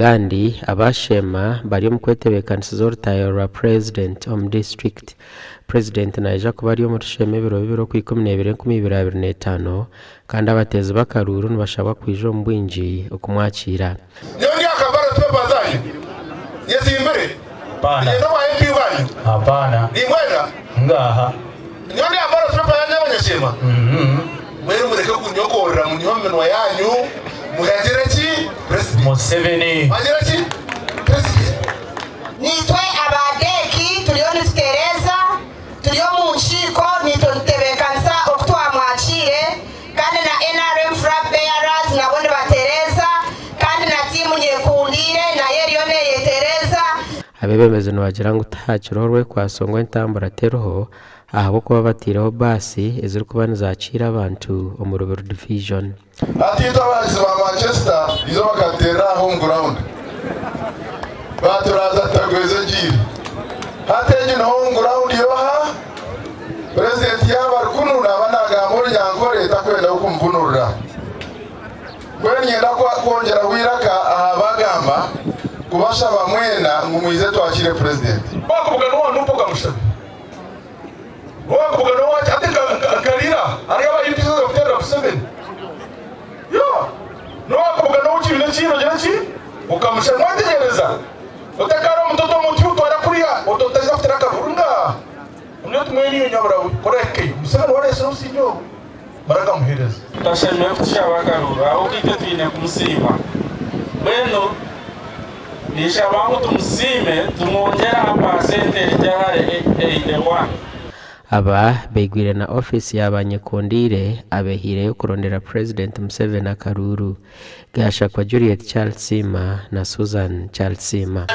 Kandi aba Sheema bari omu kwetebeekanisiza orutayo rwa Purezidenti omu disiturikiti. Purezidenti naija kuba ari omuri Sheema ebiro bibiri Okwikumi-n'ebiri 2025 kandi abateezi b'akaruuru nibashabwa kwija omu bwingi okumwakiira. Nyowe ndi aha ballot paper zanyu nyezimbire Hapana. niinyenda obwa MP bwanyu Hapana. nimbwenda Ngaha. nyowe ndi aha ballot paper yanyu abanyasheema mbwenu mureke kunyokorera munyihe omu minwa yanyu muhagire ki president Museveni. muhagire ki president. Niitwe aba Deeki turiyo nitutereeza, turi omu nkiiko niitwe nitutebeekanisa oku twamwakiire kandi na NRM flag bearers nabo nibatereeza kandi na tiimu Nyekundiire nayo eriyo neeyetereeza. Abeebembezi nibagira ngu tihakiriho orwekwatso ngu entambura teriho ahabw'okuba bataireho baasi ezirikuba nizakiira abantu omuri buri divijoni. Hati itwe abahagizi ba Manchester eizooba bakatuteerera aha home ground baaturaaza tutagweza egiiri. Hati egi ni home ground y'oha? Purezidenti yaaba ari kunu naaba naagamba Orunyankore takwenda w'okumuvunurira. Mbwenu niinyenda kwongyeraho eiraka aha baagamba kubashaba mwena ngu mwije twakiire Purezidenti. Waakubugana owa Nup okamushaba. Waakubugana owa ate nka Lira hariyo aba UPC kuteerera Museveni. Yo! N'owaakubugana ow'ekibiina ekindi ogira ki? Okamushaba. Mwetegyereza? Otakara omutoto omuti otwara kuriya otaija kuteera akaruru nga. Niyo tumwe niyo nyabura we. Kora ekeyo. Museveni wareesire obusingye obu. Barakamuheereza. Tashemereire kutushaba akaruru ahabw'okuba itwe twine kumusiima. Mbwenu ninshaba ngu tumusiime tumwongyere aha percentage ahari 81. Aba beigwire na ofiisi ya Banyekundiire abehaireyo kurondera Purezidenti Museveni akaruuru. Gashakwa Juliet Charles Siima na Susan Charles Siima.